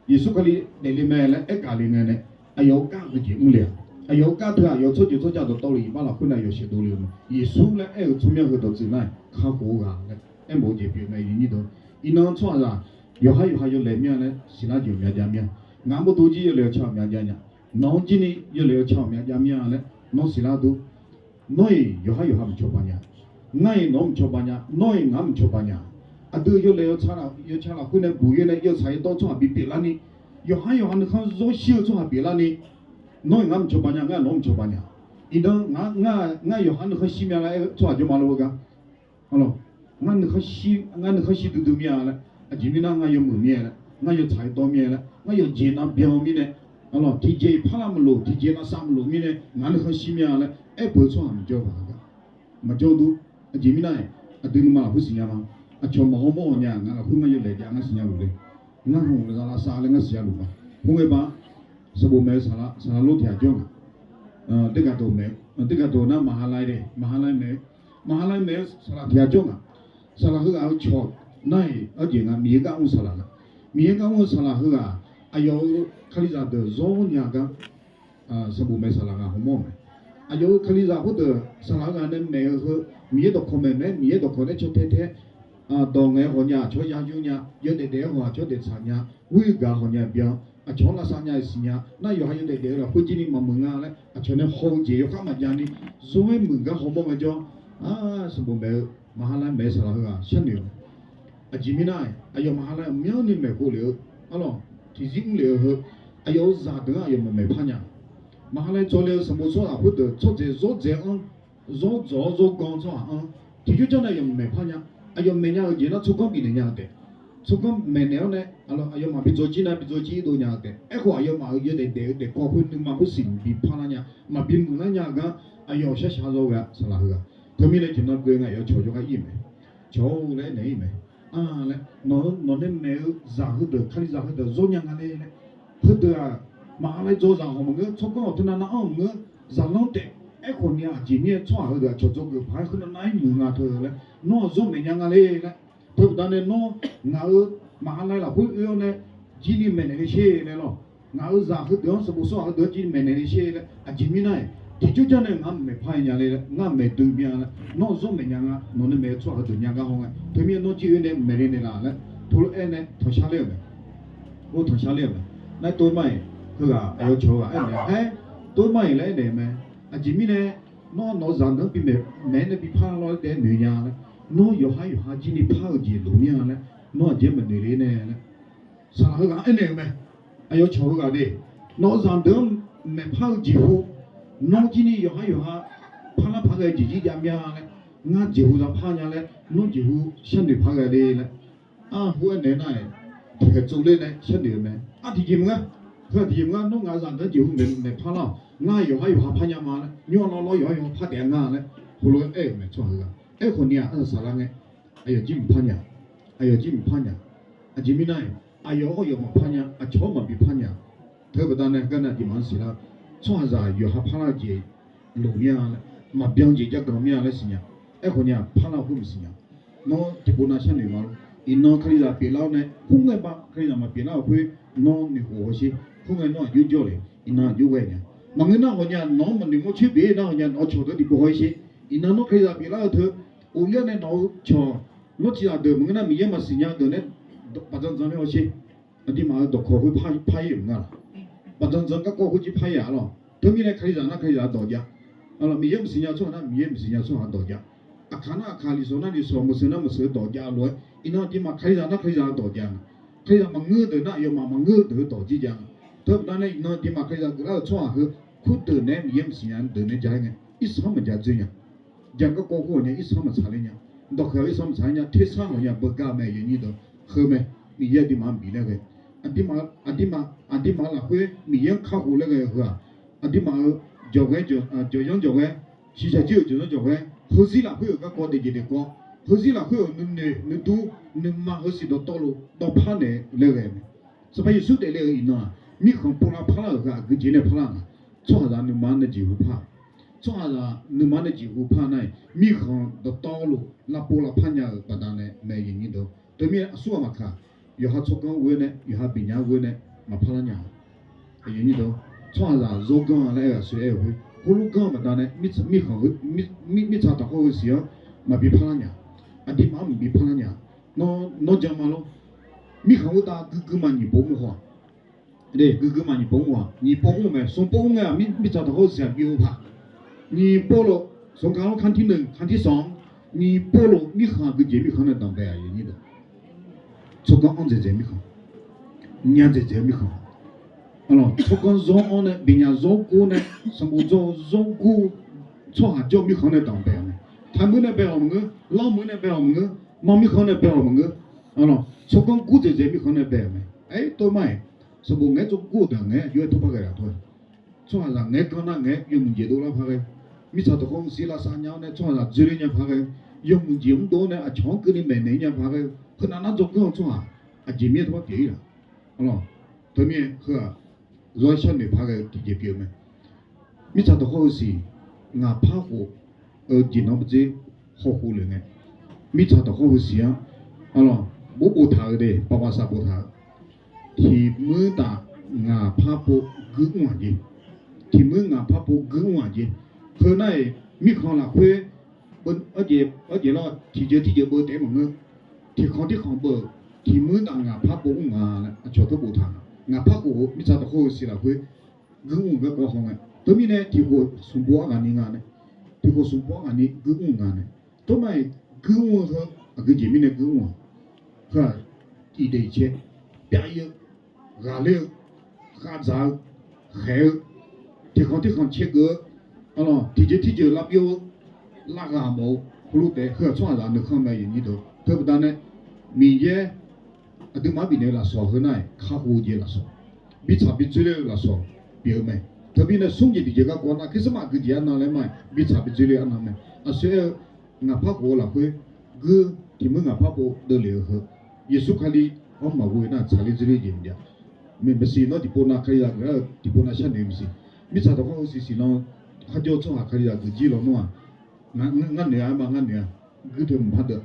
Yeqsur Kali daefle mae laer aergaq le ngae nae, aqyawf-euq gar geujeq mr le-aq, aqyawf-euq gar teu aqyawf tsawrjeuq tsawrca dawqtawvluf iqbax lafkhoer nae aqyawf sheuqdov le-eu mae. Yeqsur laer aer-eu tsawrmyanr heu dawqtsuif nar-aq kakhof-eu ghaq laer aermawf-eu jeq pyeuf mae. Iqnan tsawrhaqzaq yawqhar yawqha yawlaeq mir-a laer siqlar jeq myav jav mir-a. Ngaq-anr bawduq jir yawlaeq-eu ca-euq myav jav nya. Nawq-anr jir ni yawlaeq-eu ca-euq myav jav mir-a laer nawr siqlar dur. Nawr-iq yawqhar yawqha mqcawba nya. Ngar-iq nawq-anr mqcawba nya. Nawr-iq ngaq-anr mqcawba nya. Aqdui yawlaeq yawca lafkhoer nae buq-ir nae yawtsaq yawdawr tsawrhaq bipyeuf larni, yawqhar yawqha nuikhanr zawr shir-eu tsawrhaq pyeuf larni, nawr-iq ngar mqcawba nya, ngar nawq-anr mqcawba nya. Iqnan ngar, ngar yawqhar nuikhanr shir mya laer aer-eu tsawrhaq jawrma lor-eu gar. Arlawq, ngar nuikhanr shir duidui mir-a laer, aqjeq mirnae ngar yawmuiq mir-a laer, ngar yawtsaq yawdawr mir-a laer, ngar yawqjeq nav byan-eu mirnae, arlawq, tiqjeq-iq parlar maqlof, tiqjeq navsav maqlof mirnae ngaq nuikhanr shir mir-a laer aerpeuq-eu tsawrhaq maqjawr baq gar. Maqjawr dur. Aqjeq mirnae, aqdui nuima lafkhoer siqnya ma. Aqcawq maqhaw mawr-awq nya, ngaq lafkhoer ngar yawlaeq jav ngar siqnya luf le. Ngar hmq lavsav laer ngar siqnya luf ma. Khoerngae ba, sanqbof maeq-eu saqlaq lor tiq ghaq jawr nga. Deqgaq dawq nar maqha lai le, maqha lai maeq-eu, maqha lai maeq-eu saqlaq tiq ghaq jawr nga. Saqlaq heughaq-eu cawq nar-iq arjeq nga, Miqyaer gar mr-eu saqlaq nga. Miqyaer gar mr-eu saqlaq heughaq, aqyawf-euq Kalizaq deuq zawr nya gar sanqbof maeq-eu saqlaq ghaq hawmawr-eu mae. Aqyawf-euq Kalizaq khoerdeuq saqlaq-eu ghaq nae maeq-eu heu, Miqyaer dawqkawq maeq mae, Miqyaer dawqkawq nae caw tae tae dawq ngaeq-eu ghawqnya, aqcawq ya yur nya, yawdaef daef-aer ghawq aqcawq daeftsaq nya, ghoer-eu gaq ghawqnya byan, aqcawq-anr lavsav nya-iq siqnya nar, yawqha yawdaef daef-eu lafkhoer jir ni maqmuiq nga laer aqcawq nae haw-eu jeq yawkhav maqjav ni, zawr-aer muiq gar hawmawr ngaejawr, sanqbof maeq-eu maqha lai maeq-eu saqlaq heughaq sharnoeq-awq. Aqjeq mirnae, aqyawf maqha lai aqmyanni maeqkhof lef-eu, arlawq, tiqzir mr lef-eu heu, aqyawf-euq zaqdeuq-anr aqyawf maqmaeq par nya. Maqha lai dzawle-eu sanqbof tsawrhaq khoerdeuq tsawrdzaeq zawrdzaeq-anr, zawr dzawq-awr zawr ganr tsawrhaq-anr, tiqjawr janr nae aqyawf maqmaeq par nya. Aqyawf maeq nya-euq jeq nar tsawrganr bifnaeq nya-eu taef. Tsawrganr maeqnaeq-awr nae, aqyawfmaf bi dzawjir nar bi dzawjir dov nya-eu taef. Aerkhawf aqyawfmaf-euq yawdaef daef-eu daefkawv khoer nuima khoer siq bi par lar nya. Maqbi muiq lar nya-eu gar, aqyawf shar shaq zawr ghae-a saqlaq heughaq. Teumirnae tiqnan ghae ngae aqyawf cawq jawrgar ir-euq mae. Cawq-or laer aernaeq ir mae. A laer, nawq-eu nawq nae maeq-eu zaq heudeuq, Kalizaq heudeuq zawr nya nga le laer. Heudeuq-aq, maqha lai dzawzaq hawq maqngeur, tsawrganr-awq teunav nav-anr maqngeur, zaqlanr taef. Aerkhawf ni aqjeq mirnae tsawrhaq heudeuq-aq cawqdzawgeuf paq-aer khoernav nav-aer muiq nga teu laer, nawr-aq zawr maeq nya nga le laer. Teu baqdanae nawr ngaq-euq maqha lai lafkhoer oe-awr nae jir ni maeqnaeq le sher laer lawq. Ngaq-euq zaq heudeuq-anr sanqbof tsawrhaq heudeuq-anr jir ni maeqnaeq le sher laer, aqjeq mirnae, tiqjawr janr nae ngaq-anr maeq par nya le laer, ngar maeq dui mir-a laer, nawr-aq zawr maeq nya nga, nawq nae maeq-eu tsawrhaq heudeuq nya gar haw ngae, teumirnae nawr jir oe nae maeqle naeqlaf laer teulof-aer nae tanqshar ler-euq mae. Or tanqshar ler-euq mae. Nar tov mar-iq, heughaq aqyawf cawq-eu ghaq aernaeq-a haer, tov mar-iq laer aernaeq mae. Aqjeq mirnae, nawr nawq-eu zaqdeuq-anr bi maeq, maeq-aer nae bi par lawr-aer daef noeq nya laer, nawr yawqhar yawqha jir ni par-eu jeq loq mir-a laer, Nawr aqjeq maqnoeq le nae laer, saqlaq heughaq aernaeq-euq mae. Aqyawf cawq heughaq de, nawq-eu zaqdeuq-anr maeqpar-eu jeqhu, nawr jir ni yawqhar yawqha parlar paq ghae jeq jir jav mya laer, ngar jeqhu zaqpar nya laer, nawr jeqhu sharnoeq paq ghae de laer, arhu aernaeq nar-aq, tiqkhaeq tsovler nae sharnoeq-eu mae. Aq tiqjeq maqngar, heu tiqjeq maqngar, nawr ngaq-eu zaqdeuq-anr jeqhu maeqpar lar-awq. Ngar yawqhar yawqha par nya ma laer, nymr lawrlawr yawqhar yawqha par taef-a ngar laer, heulof-aer aer-euq mae tsawrhaq heughaq. Aerkhawf ni-aq, arsaq saqlar ngae, aqyawf jir maqpar nya, aqyawf jir maqpar nya. Aqjeq mirnae, aqyawf-anr yawf maqpar nya, aqcawq-anr maqbi par nya. Teu baqdanae garnae aqduimaf-anr siqlar, tsawrhaqzaq yawqha parlar-eu jeq loq mir-a laer, maqbyan jeq jav ganq mir-a laer siqnya. Aerkhawf ni-aq, parlar-eu khoer maqsiq nya. Nawr tiqpov nav sharnoeq ma lor. Iqnan kalizaq pyeuflar-awr nae, khoerngae ba kalizaq maqpyeuflar-euq khoer, nawr noeqkhof hawsher. Khoerngae nawr aqjox jawr le, iqnan aqjox ghae nya. Maqngeur nar ghawqnya nawq-anr maqnoeq mawr coer pyeuf nar ghawqnya nawq-eu cawq deuq tiqpov haw-ir sher. Iqnan nawr kalizaq pyeuflar-eu teu, ghofler-awr nae nawq-eu cawq, nawr tiqzaq deuq maqngeur nar Miqyaer maqsiq nya-eu deuq nae baqdzan dzan nae hawsher. Aqduimaf-euq dawqkawq khoer par-ir-euq nga laq? Baqdzan dzan garkawv khoer jir par-ir-aq lawq. Teumirnae kalizaq nar kalizaq dawq jav. Miqyaer maqsiq nya tsawrhaq nar Miqyaer maqsiq nya tsawrhaq dawq jav. Aqkaq nar aqkaq, liqsawq nar liqsawq, maqseuq nar maqseuq-eu dawq jav lof-aer, iqnan aqduimaf kalizaq nar kalizaq-eu dawq jav nga. Kalizaq maqngeur-eu deuq nar aqyawfmaf maqngeur-eu deuq-eu dawq jir jav nga. Teu baqdanae iqnan aqduimaf kalizaq geuflar-euq tsawrhaq heu, khoerdeuq naeq-aer Miqyaer maqsiq nya deuq nae ja-aer ngae, irsanr maqja dzoer nya. Ja garkawv khoer ghawqnya irsanr maqtsaq ler nya. Dawqkhaeq-eu irsanr maqtsaq ler nya, tersar ghawqnya beugar mae yawnyir deuq. Heu mae, Miqyaer aqduimaf-anr bif laer ghae, aqduimaf lafkhoer Miqyaer-anr kakhof laer ghae-eu heu-aq, aqduimaf-euq jawqghae, jawqyanr jawqghae, shiqshaq jir-euq jawqyanr jawqghae, heuzir lafkhoer-euq garkawv daefjeq daefkawv, heuzir lafkhoer-euq nuinoeq nuidur nuima heusiq dawqtawvluf dawqpar naeq laer ghae mae. Sanqpaq Yeqsur daefle-eu iqnan-aq, mirkhanq povlar parlar-euq heu aqgeujeq nae parlar nga. Tsawrhaqzaq nuima-anr nae jeqhu par, tsawrhaqzaq nuima-anr nae jeqhu par nar-aq, mirkhanq dawqtawvluf lavpov lavpar nya-euq baqdanae mae yawnyir deuq. Teumirnae aqsurghaq maqkaq, yawqha tsawrganr ghoe-awr nae, yawqha beqnya ghoe-awr nae maqpar lar nya. Tsawrhaqzaq zawrganr laer aer-eu aqsur aer-eu khoer, heulof ganr-eu baqdanae mirkhanq, mirtsaq taqkhawr heusiq-anr maqbi parlar nya. Aqduimaf-anr maqbi parlar nya. Nawr jan ma lor. Mirkhanq khoertav guiqguima nyiq pov mr haw-aq, guiqguima nyiq pov mr-aq, nyiq pov mr-eu mae, smq pov mr ngae-aq, mirtsaq taqkhawr heusiq-aq bi-eu paq. Nyiq pov lof, smq kaq lor, ครั้งที่หนึ่ง ครั้งที่สอง, nyiq pov lof mirkhanq aqgeujeq mirkhanq nae danqbae-a yawnyir deuq. Tsawrganr anr dzaeqdzaeq mirkhanq, nya dzaeqdzaeq mirkhanq, tsawrganr zawr-awr nae, beqnya zawr gur nae, sanqbof dzawr-eu zawr gur, tsawrhaq jawr mirkhanq nae danqbae-a mae. Taqmuir nae bae-awq maqngeur, lanrmuir nae bae-awq maqngeur, manr mirkhanq nae bae-awq maqngeur, tsawrganr gur dzaeqdzaeq mirkhanq nae bae-a mae. Aer tov ma-iq, sanqbof ngaeq-aer tsawrganr gur-eu deuq ngaeq-aer aqjox-aer tawrpar ghae-a tawr-a. Tsawrhaqzaq ngaeq-aer ganr nar ngaeq-aer yawmuiq jeq dovlar par ghae-eu, mirtsaq tawqkhawr siq lavsav nya-awr nae tsawrhaqzaq dzoerler nya par ghae-eu, yawmuiq jeq mr dov-awr nae aqcawq-anr keuvni maeqnaeq nya par ghae-eu, heunav nar dzawrganr-eu tsawrhaq aqjeq mir-aer tawrpar pyeuf-ir laf. Teumirnae heu-aq, zawr-aer sharnoeq par ghae-eu tiqjeq pyeuf-eu mae. Mirtsaq tawqkhawr heusiq ngaq par khof-eu jeq nan bawdzer hawkhof le ngae, mirtsaq tawqkhawr heusiq-anr arlawq, bof boftaq-euq de, paqpaqsaq boftaq-eu, tiq muir taf ngaq par pov guir mr-aq jeq, tiq muir ngaq par pov guir mr-aq jeq. Heu nar-iq, mirkhanq lafkhoer, arjeq lar tiqjeq tiqjeq beu taef-aer maqngeur. Tiqkhanq tirkhanq beu-euq, tiq muir taf ngaq par pov mr nga laer aqcawq teu boftaq. Ngaq par khof-eu mirtsaq tawqkhawr heusiq lafkhoer guir mr-eu garkawv haw ngae, teumirnae tiq khof smq pov arghaq ni nga nae, tiq khof smq pov arghaq ni guir mr nga nae, tov ma-iq, guir mr-eu heu aqgeujeq mirnae guir mr-aq, heu-aq, iqdeuq iqcaer pyav-ir-eu, ghaqler-eu, khavdzaq-eu, khaeq-eu, tiqkhanq tirkhanq caergeuf-eu, arlawq, tiqjeq tirjeq lavbyov-eu, lavghaq mawf-eu, heulof taef-aer heu-aq tsawrhaqzaq nuikhanr mae yawnyir deuq. Teubaqda nae Miqyaer aqduimaf-anr bifnaeq-eu lafsawq heu nar-iq kakhof-eu jeq lafsawq, bitsaq bidzoerler-eu lafsawq pyeuf-eu mae. Teumirnae smr jeq tiqjeq garkawv nar, Christmas aqgeujeq arnan laer ma-iq, bitsaq bidzoerler-eu arnan mae. Aqsur aer-eu, ngaq par khof-eu lafkhoer guir, tiq muir ngaq par pov deuvle-eu heu, Yeqsur Kali-anr maqghoe nar tsaqler dzoerler jeq maqjav. Maqsiq nawr tiqpov nav Kalizaq geuf-aer-eu tiqpov nav sharnoeq maqsiq. Mirtsaq tawqkhawr heusiq siqnan kharjawr-eu tsawrhaq Kalizaq geuf jir lawnmr-aq, ngar noeq-a aer ma, ngar noeq-a. Guir teu mqpar deuq,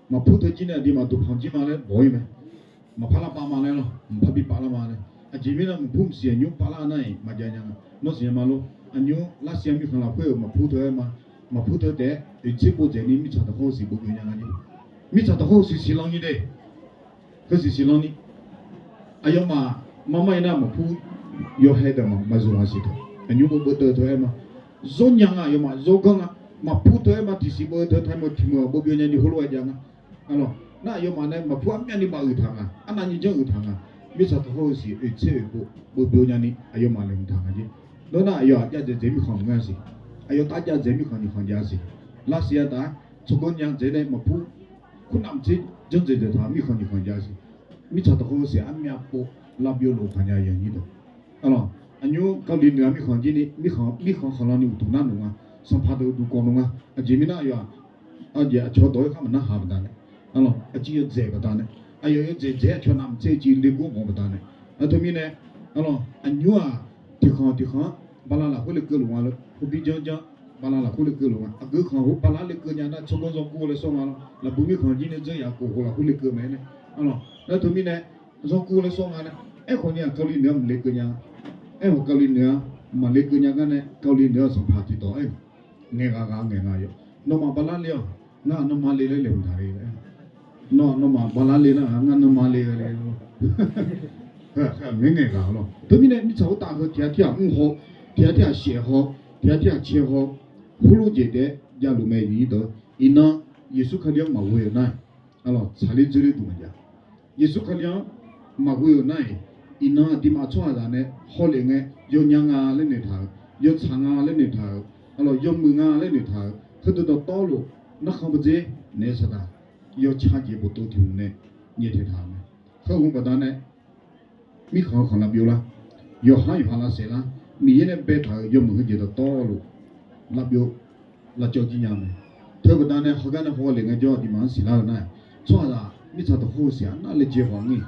maqpur teu jir nae aqduimaf duqpanq jir ma laer bawq-ir mae. Maqpar lar pav ma laer lawr, mqpar bi pav lar ma laer. Aqjeq mirnae maqpur maqsiq aqnymr pav lar nar-iq maqjav nya nga. Nawr siqnya ma lor. Aqnymr larsiq-a mirkhanq lafkhoer-euq maqpur teu-aer ma. Maqpur teu taef-aer oeqtser pov dzaeq ni mirtsaq tawqkhawr heusiq beugeuf nya nga jeq. Mirtsaq tawqkhawr heusiq siqlan ni de. Heusiq siqlan ni. Aqyawfmaf marmar-ir nar maqpur yawhae deuq maqzmq-a siq teu. Aqnymr beuv beuv teu teu-aer ma. Zawr nya nga, aqyawfmaf zawr ganr nga. Maqpur teu-aer ma, tiqsiq beuv teu tae meuq tiq meuq-aq beuv byov nya ni heulof-aer jav nga. Arlawq, Nar aqyawfmaf nae maqpur armyavni bafuiq taq nga, arnavni janr-euq taq nga. Mirtsaq tanqkhawr-eu siq oeq tser oeq pov beuv beuv nyani aqyawfmaf laeqhmq taq nga jer. Nawr nar aqyawf-aq jav dzaeq dzaeq mirkhanq maqngeur-a siq. Aqyawf tar jav dzaeq mirkhanq nyiq khanq jav siq. Lavsiq yadaq-aer tsawrganr nya dzaeq nae maqpur, kurnavmaqtser janr dzaeq dzaeq taq mirkhanq nyiq khanq jav siq. Mirtsaq tanqkhawr-eu siq armyav pov lavbyov lof khanq nya yawnyir deuq. Aqlawq, aqnymr Kali noeq-a mirkhanq jir ni, mirkhanq khanqlan ni uqduq nar noeq nga, sanqpaq deuq uqduq kawv noeq nga. Aqjeq mirnae aqyawf-aq, aqjeq aqcawq dawq-aer khar maqnar haq baqdanae, aqlawq, aqjeq yawdzaeq baqdanae, aqyawf yawdzaeq dzaeq-aer aqcawq navmaqtser civ le gor mawf baqdanae. Aqteu mirnae, aqlawq, aqnymr-aq, tiqkhanq tiqkhanq-anr bala lafkhoer lekeuv luf nga lor, khorbir janr janr bala lafkhoer lekeuv luf nga. Aqgeu khanq khoer bala lekeuv nya nar tsawrganr zanrgor laer sawr nga lor. Lafbu mirkhanq jir nae dzeur yaf khof khof lafkhoer lekeuv mae nae, aqlawq, nar teu mirnae zanrgor laer sawr nga nae. Aerkhawf ni-aq Kali noeq-a maqlekeuv nya. Aerkhawf Kali noeq-a maqlekeuv nya gar nae Kali noeq-a sanqpaq tiqdawq aer ngaeqghaq ghaq ngaeqghaq yawf. Nawmaf bala le-awq, ngar nawmaf le laer laeqhmq taq le laer. Nawr nawmaf bala le nar ngar nawmaf le laer. Ngaeq ngaeqghaq lawr. Teumirnae mirtsaq khoertav heu tiq ghaq tir ghaq mr haw, tiq ghaq tir ghaq shaef haw, tiq ghaq tir ghaq cae haw, heulof jeq taef-aer javluf mae nyiq deuq. Iqnan Yeqsur Kali-anr maqghoe-euq nar-aq, aqlawq, tsaqler dzoerler duq maqjav. Yeqsur Kali-anr maqghoe-euq nar-aq, iqnan aqduimaf tsawrhaqzaq nae hawlef ngae yawnya nga laer noeqtaq-euq, yawtsaq nga laer noeqtaq-euq, aqlawq, yawmuiq nga laer noeqtaq-euq, heudeuq dawqtawvluf narkhan bawdzer naeq-eu saqdaq yawtsaq jeq boftov tiq hmq nae nyaeftaeq taq-euq mae. Heu hmq baqdanae mirkhanq-eu khanq lavbyov lar, yawqhar yawqha lavsaef lar, Miqyaer nae baetaq-euq yawmuiq heujeq dawqtawvluf lavbyov lavcawv jir nya mae. Teubaqdanae heugar nae hawlef ngaejawr aqduimaf-anr siqlar-eu nar-aq, tsawrhaqzaq mirtsaq dawqkhawr-eu siq arnav le jeq haw-a ngeur,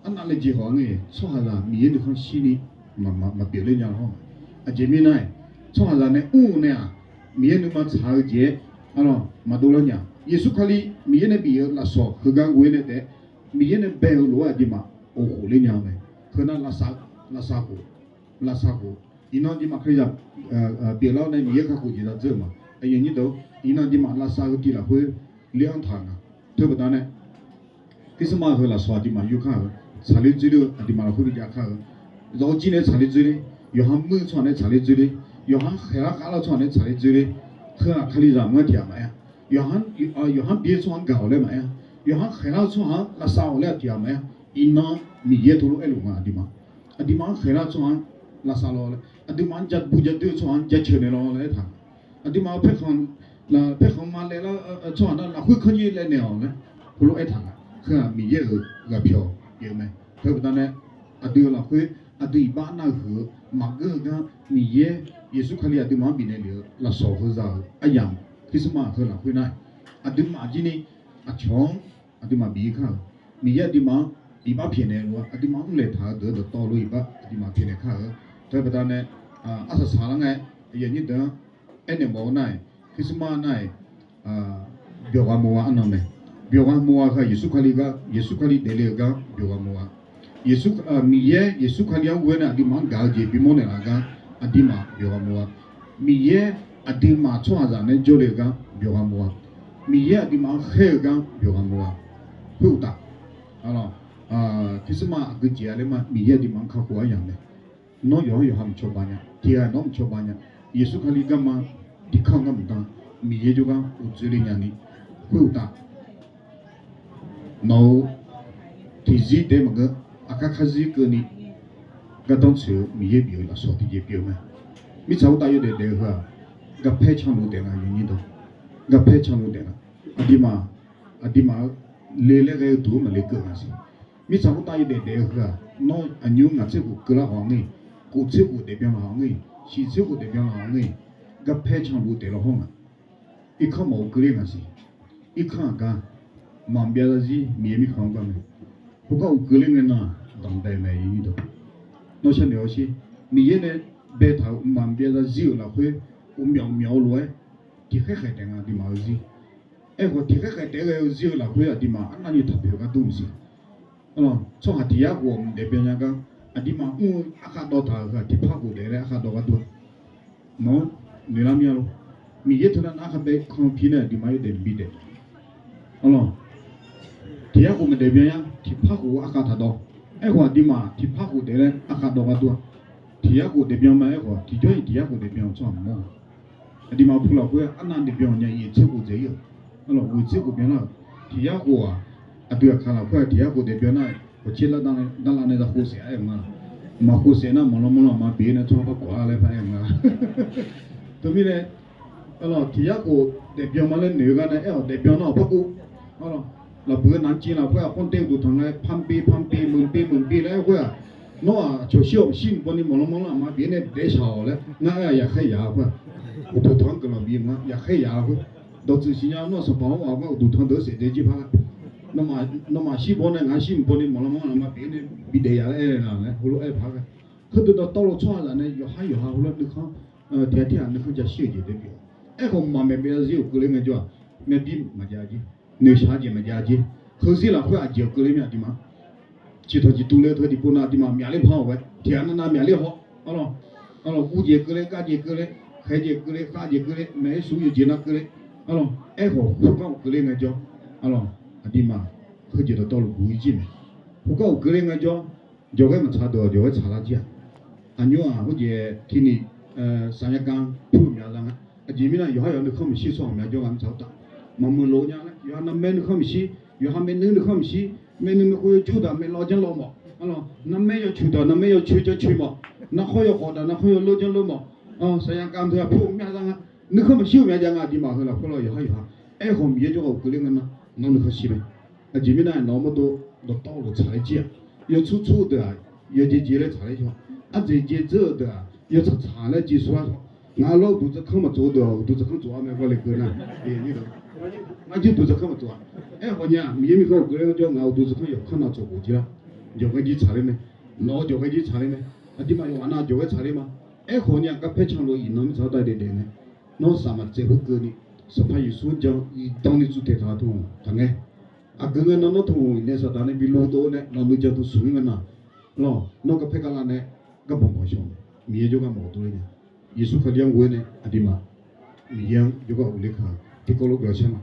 arnav le jeq haw-a ngeur, tsawrhaqzaq Miqyaer nuikhanr shirni maqpyeuf ler nya lawr. Aqjeq mirnae, tsawrhaqzaq nae mr-eu nae-aq, Miqyaer nuima tsaq-eu jeq-aer, aqlawq, maqdov lar nya. Yeqsur Kali Miqyaer nae bif-euq lafsawq heugar ghoe nae taef-aer, Miqyaer nae bae-eu lof-aer aqduimaf of khof ler nya-eu mae. Heu nar lavsav khof, lavsav khof. Iqnan aqduimaf Kalizaq pyeuflar-awr nae Miqyaer kakhof jeq zadzeur-euq ma. Iqnan aqduimaf lavsav heu tiv lafkhoer ler-anr taq-euq nga. Teubaqdanae Christmas heu lafsawq aqduimaf yur kar-eu, tsaqler dzoerler-eu aqduimaf lafkhoer bijav kar-eu, zawq-eu jir nae tsaqler dzoerler, yawqha muir-eu tsawrhaq nae tsaqler dzoerler, yawqha khaeqlar khavlar-eu tsawrhaq nae tsaqler dzoerler, heu-aq Kalizaq maqngeur tiq ghaq maqaer-a. Yawqha bif-eu tsawrhaq-anr gaq-awq laer maqaer-a. Yawqha khaeqlar-eu tsawrhaq-anr lavsav-awq laer tiq ghaq maqaer-a. Iqnan Miqyaer teulof aerluf nga aqduimaf. Aqduimaf-anr khaeqlar-eu tsawrhaq-anr lavsav lawr laer, aqduimaf-anr jabu jadeur-eu tsawrhaq-anr jaceuq naeq lawr laer aertaq. Aqduimaf-euq paerkhanq ma laev lar-eu tsawrhaq nar lafkhoer kanr jir laev naeq-awq laer heulof aertaq nga. Heu-aq Miqyaer-euq ghaqpyawq pyeuf mae. Teubaqdanae aqdui-euq lafkhoer aqdui iqbax arnav huiq-eu maqgeur-eu gar Miqyaer Yeqsur Kali aqduimaf-anr bifnaeq lef-eu lafsawq heuzaq-euq aryamq Christmas heu lafkhoer nar, aqduimaf jir ni aqcawq-anr aqduimaf bif-ir kar-euq, Miqyaer aqduimaf-anr iqbax pyaeqnaeq-eu lof-aer aqduimaf mrlaeq taq-eu deuq-eu dawqtawvluf iqbax aqduimaf pyaeqnaeq kar-eu. Teubaqdanae arsaq saq lar ngae, aqyuif aqnyir deuq-anr aernaeq mawf-eu nar-aq, Christmas nar-aq, byawq ghaq mawq-a arnan mae. Byawq ghaq mawq-a heu-aq Yeqsur Kali gar, Yeqsur Kali daefle-eu gar byawq ghaq mawq-a. Yeqsur, Miqyaer Yeqsur Kali-anr ghoe nae aqduimaf-anr gaq-eu jeq bimawr naeqlaf-eu gar aqduimaf byawq ghaq mawq-a. Miqyaer aqduimaf tsawrhaqzaq nae jawrle-eu gar byawq ghaq mawq-a. Miqyaer aqduimaf-anr khaer-eu gar byawq ghaq mawq-a. Khoeruqtaf, Christmas aqgeujeq-a laer ma, Miqyaer aqduimaf-anr kakhof aryamq mae. Nawr yawqhar yawqha maqcawba nya, tiq ghaq nawr maqcawba nya. Yeqsur Kali garma tiqkanr ngar maqdan, Miqyaer jawrgar uqdzoerle nyani. Khoeruqtaf, nawq-euq tiqzir daef maqngeur, aqkar karzir keuvni gardanr tsoeq-eu Miqyaer bif-eu lafsawq tiqjeq pyeuf-eu mae. Mirtsaq khoertav yawdaef daef-eu heu-aq, garpaer canluf daef nga, yawnyir dawq, garpaer canluf daef nga. Aqduimaf, aqduimaf-eu le laer ghae-eu duq-anr maqle keuv nga siq. Mirtsaq khoertav yawdaef daef-eu heu-aq, nawr aqnymr ngaq tser khof keuvlar haw-a ngeur-iq, kof tser khof daefbyan laf haw-a ngeur-iq, shiq tser khof daefbyan laf haw-a ngeur-iq, garpaer canluf daef law hawr nga. Irkanr maqghov keuvler nga siq. Irkanr-aq gar, maqbyav zarzir Miqyaer mirkhanq-anr gar mae. Khoergar ghov keuvler ngae nan-aq, danqbae mae, yawnyir dawq. Nawr sharnoeq-awr sher. Miqyaer nae baetaq-euq mqmaq maqbyav zarzir-euq lafkhoer, uqmyawf uqmyawf-eu lof-aer tiqkhaer khaeq taef nga aqduimaf-eu zir. Aerkhawf tiqkhaer khaeq taef-aer ghae-eu zir-eu lafkhoer aqduimaf arnavni taqpoeq-eu gar dur maqsiq. Tsawrhaq tiq yar khof mqdaef byan nya gar, aqduimaf mr-eu arkhav dawv taq-euq heu-aq tiqpar khof daef laer arkhav dawv gar dur-a. Nawq-anr noeqlar mir-a lor. Miqyaer teunav nar arkhav bae kan pi nae aqduimaf yawdaef mqbi daef. Tiq yar khof maqdaef byan yar, tiqpar khof arkhav taq dawv. Aerkhawf aqduimaf tiqpar khof daef laer arkhav dawv gar dur-a. Tiq yar khof daef byan ma aerkhawf tiqjawr-iq tiq yar khof daef byan-eu tsawrhaq maqngeur-a. Aqduimaf pu lafkhoer arnav daef byan nya, iq tser khof dzaeq-ir-euq, arlawq, ghoeq tser khof byanlar-euq. Tiq yar khof-aq, aqdui aqkaq lafkhoer-aq tiq yar khof daefbyan nar, khawf tser lar darlar nae za khov saef-a aer-eu nga. Maqkhov saef nar maqlanr manrlanr aqma bif-ir nae tsawrhaq par gawq-ar laer par aer-eu nga. Teumirnae, tiq yar khof daefbyan ma laer noeq-eu gar nae aer-awq, daefbyan nar-awq par gov. Lafbuiq-eu naqciv lafkhoer-aq, khawr dae uqduq tanq ngae, par bi par bi meuq bi meuq bi laer aer-eu khoer-aq, nawr-aq aqcawq shir-awq, shir mqbaw ni maqlanr manrlanr aqma bif-ir nae daef shaq-awq laer ngar aer-a, yaqkhaer yaq-a khoer-aq, uqduq tanq-anr guiqlanq bif-ir ma, yaqkhaer yaq-a khoer. Dawqtsuif siqnya nawr-aq sanqpaq-anr ghaq gar uqduq tanq deuq-anr saef dae jir par-a. Nawmaf shir baw nae ngaq-anr shir mqbaw ni maqlanr manrlanr aqma bif-ir nae bidaef ya laer aer-eu nga laer heulof-aer paq-aer ghae. Khoerdeuq dawqtawvluf tsawrhaqzaq nae yawqhar yawqha heulof nuikhanr, tiq ghaq tir ghaq nuikhanr jashir-euq jeq daef pyeuf-awq. Aerkhawf maqmaeq bae zarzir-euq keuvle ngaejawr-aq, myavbir maqjav jer, noeqshaq jeq maqjav jer. Heuzir lafkhoer aqjeq-euq keuvle myav aqduimaf ciqtanq ciqtuv le teu tiqpov nav aqduimaf myaqler par-awq ghae, tiq ghaq navnav myaqler haw. Arlawq, arlawq, guv jeq keuvle, gav jeq keuvle, khaeq jeq keuvle, khav jeq keuvle, maeq-aer shuf-eu jeq nav keuvle. Arlawq, aerkhawf khoergar-euq keuvle ngaejawr, arlawq, aqduimaf khoerjeq dawqtawvluf guq-ir jir mae. Khoergar-euq keuvle ngaejawr, jawqghaer maqtsaq deuq-awq, jawqghaer tsaqlar jir-aq. Aqnymr-aq khoerjeq tini saqnya kam pyur myavzar nga. Aqjeq mirnae yawqhar yawqha nuikhanr maqshir tsawrhaq myavjawr nga mirtsaq-awr taf. Maqmuiq lof nya laer yawqha narmaer nuikhanr maqshir, yawqha maernmr nuikhanr maqshir, maernmr maerkhof yawjur daq maerlawv janrlawv mawf. Arlawq, narmaer yawcoeq daq narmaer yawcoeq janrcoeq mawf. Narkhawr yawkhawf daq narkhawr yawlor janrlor mawf. Saqnya kam teu-aq pyur myavzar nga. Nuikhanr maqshir-eu myavjav nga aqduimaf heu lafkhoer lawr yawqhar yawqha. Aerkhawf Miqyaer jawrgar-euq keuvle ngae nar, nawr nuikhanr shir mae. Aqjeq mirnae nawq-eu mawrdo dawqtawvluf tsaqler jir-aq, yawtsur tsur-eu deuq-aq, yawjeq jeq laer tsaqler haw. Ardzaeq jeq dzeur-euq deuq-aq, yawtsaq tsaq laer jeq surlar haw. Ngaq lawr uqduq dzarkanr maqtsof-eu deuq-aq, uqduq dzarkanr tsof-a mae gawle keuv nar. Ngar jir uqduq dzarkanr maqtsof-a. Aerkhawf nya Miqyaer mirkhanq-euq keuvle ngaejawr ngaq-euq uqduq dzarkanr yawqkanr nav tsof khof jir lar. Jawqghaer jir tsaqler mae. Nawq-eu jawqghaer jir tsaqler mae. Aqduimaf yawqghaq nav jawqghaer tsaqler ma. Aerkhawf nya garpaer canluf iqnan mirtsaq-awr dav daef daef ngae, nawr saq maqtsaev khoerkeuvni, Sanqpaq Yeqsur jan iqdan ni tsuif taeq taq-eu tmq taqngae. Aqgeu ngae nan nawr tmq nae saqdaq nae bi lodov-awr nae nawq nuijan tmq smq-ir ngae nan, lawq, nawr garpaer garlav nae garbanq banq shawq-eu Miqyaer jawrgar mawf-eu dovle nya. Yeqsur Kali-anr ghoe nae aqduimaf Miqyaer-anr jawrgar uqle kaq tiqkawv lof guiqlanq shar ma.